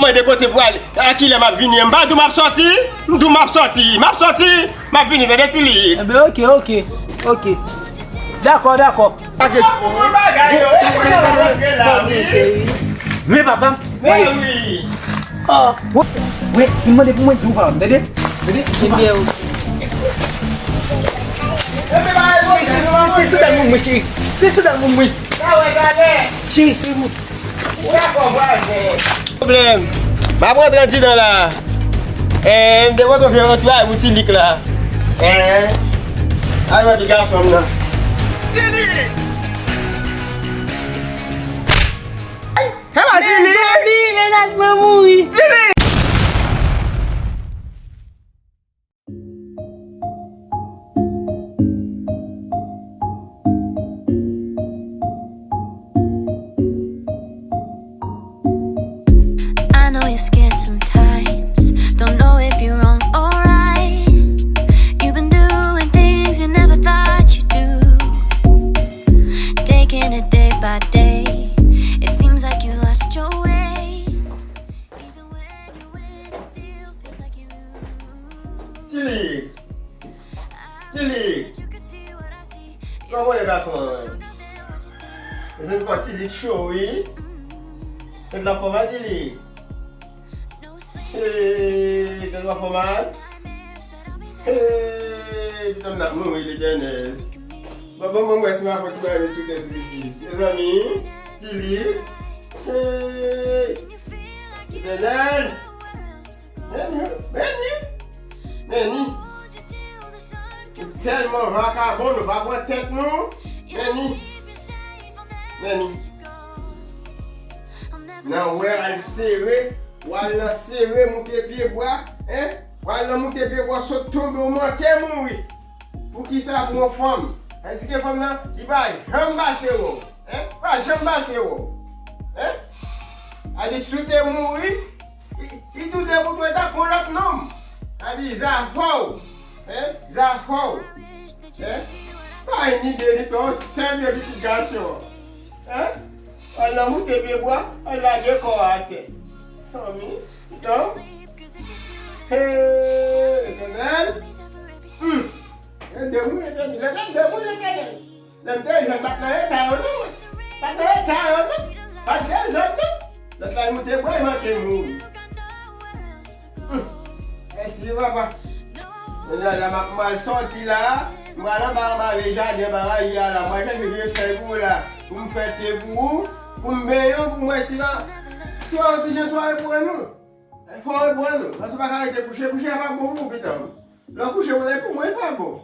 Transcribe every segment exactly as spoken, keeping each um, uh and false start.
Mwen de kote pou ale. A kilè m ap vini? M pa di w m ap sòti? M di w m ap sòti. M ap sòti. M ap vini, tande, Ti Lig. Enben, oke, oke, oke. Dakò, dakò. Oke. Ou bagay yo, e kote w ap rantre la, wi. Men papa m. Men wi. Oh. Wi, si m mande pou mwen, di w pa m, tande? Tande? Ebyen, oke. Se, se, se, se sandal moun mwen, cheri. Se sandal moun mwen. Cheri, se moun. Pwoblèm. M ap rantre andidan la. Eh, m te pote yon ti bagay pou Ti Lig la. Eh, al wè ti gason m nan. Ti Lig! Ay, e pa Ti Lig! Mezanmi, mennaj mwen mouri. Ti Lig! I know you're scared sometimes. Don't know if you're wrong or right. You've been doing things you never thought you'd do. Taking it day by day. It seems like you lost your way. Ti Lig. Ti Lig. Kòman w ye, gason mwen? Mezanmi, kò Ti Lig cho, wi. Tèt la fè mal, Ti Lig. Hey, tèt la fè mal. Hey, pitit mwen ap mouri, Letènèl. Bon, bon, bon, mwen si m ap fè ti bagay sou tèt li. Mezanmi, Ti Lig. Hey, Letènèl. Meni, meni, meni. Nou tèlman vakabon, nou pa pran tèt nou. Meni, meni. Nan wè al sere, w al nan sere, moute pye bwa, en? W al nan moute pye bwa, sot tonbe, w manke mouri. Poukisa pou yon fanm? Sa di ke fanm nan, li pa janm pase wè w. Hein? Pa janm pase wè w. Hein? A di si w te mouri, li, li tou de pou twe tankou lòt nonm. A di zafè w. Hein? Zafè w. Hein? Pa yon ide li fè w sèl de pitit gason. Hein? Al nan moute pye bwa, al lage kò a atè. Sanmi, tan. Hey, Letènèl. Hmm. Ede mwen, Letènèl. Letènèl, ede mwen, Letènèl. Lè m te jèn, m pa t nan eta yo, non. M pa t nan eta yo, non. M pa t dezòd, non. Lòt la, li moute bwa, li manke mouri. Hum. Mèsi, papa. Kounye a la, m ap mal sòti la. M pral anba, anba vye jaden, anba rayi a la. M pral chèche vye fèy pou ou la. Pou m fè te pou ou. Pou m benyen w, pou m wè si la. Si w yon ti jan swa reprann ou. Fò w reprann ou. Paske w pa ka rete kouche. Kouche a pa bon pou ou, pitit mwen. Lè w kouche, w lè pou mwen, li pa bon.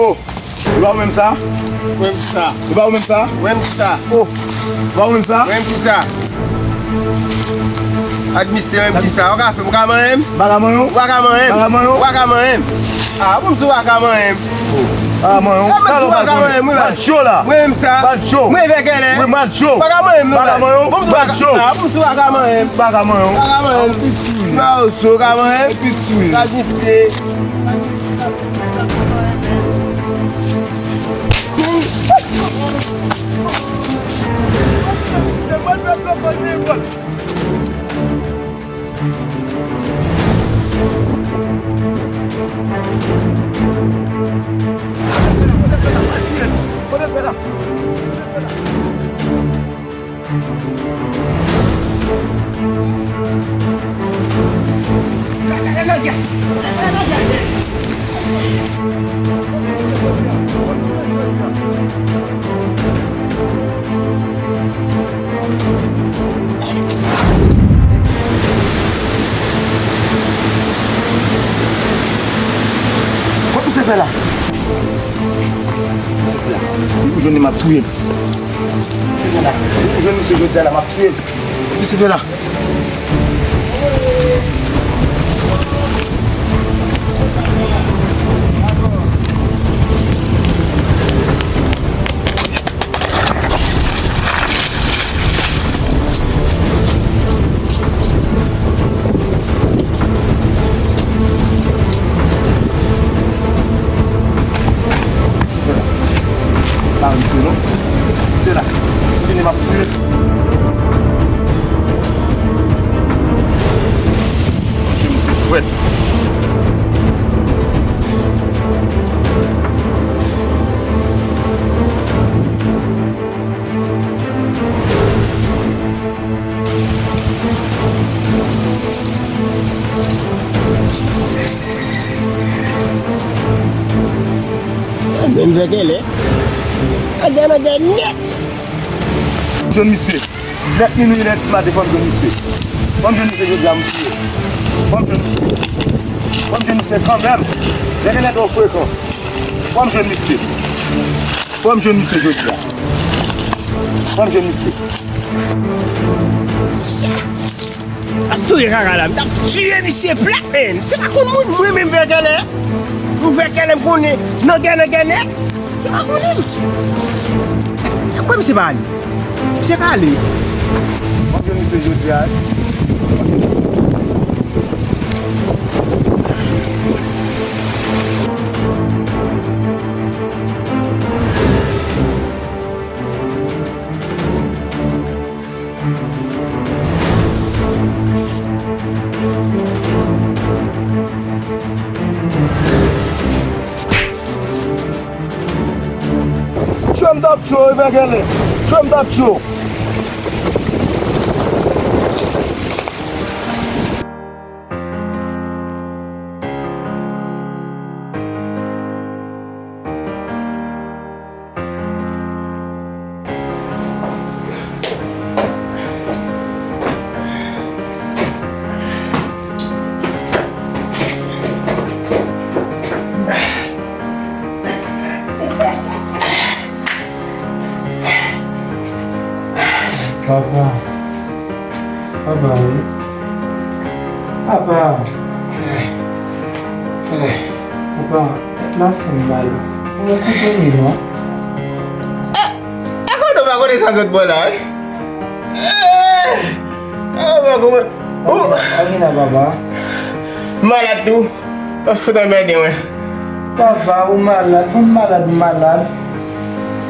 Oh, e pa ou menm sa? Ou menm sa? E pa ou menm sa? Ou menm sa? Oh, e pa ou menm sa? Ou menm kisa? Administre menm kisa? Ou ka fè m, ou ka manyen m? M pa ka manyen w. Ou pa ka manyen m? M pa ka manyen w. Ou pa ka manyen m? Ah, pou m di w pa ka manyen m. Pa ka manyen w. Eh, mwen di w pa ka manyen m, wi, baz. Mwen menm sa. Mwen vè kèlè. Wi, mwen di w. Pa ka manyen m, non, baz. Pou m di w pa ka, ah, pou m di w pa ka manyen m. Pa ka manyen w. Pa ka manyen m. Ti mawozo, ka manyen m. Ka misye. Kòman misye fè la? Misye fè la. Depi m jwenn li, m ap touye l. Misye fè la. Depi m jwenn misye jodi a la, m ap touye l. Misye fè la. Pa rann se non. Se la. Vini m ap touye. Monchè, misye fwèt. Menm vèkèlè. Andan, andan nèt. Jwenn misye. Nèt minwi, nèt maten, fò m jwenn misye. Fò m jwenn misye jodi a, m touye. Fò m jwenn misye. Fò m jwenn misye kanmenm. Vèkèlè twò frekan. Fò m jwenn misye. Fò m jwenn misye jodi a. Fò m jwenn misye. M ap touye kaka la. M t ap tiye misye plat, men. Se pa konn moun, mwen menm vèkèlè. Mwen vèkèlè, m konnen. Nan gè, nan gè nèt. Se pa konnen. Kwè misye pa ale. Misye pa ale. Mwen jwenn misye jodi a. Tchwe m t ap tchwe w, Evangèlis. Tchwe m t ap tchwe w. Papa. Papa, wi. Papa. Papa, tèt la fè m mal. Papa, se pou li, non? E kote w pa kote sa m sot bò la, wi? Papa, kòman? Papa, papa. Malad tou. Ou fout anmède mwen. Papa, ou malad, ou malad, ou malad.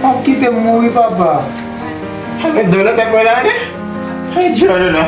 P ap kite m mouri, papa. Avèk dlo nan tèt mwen la, tande? Ay, djòl la.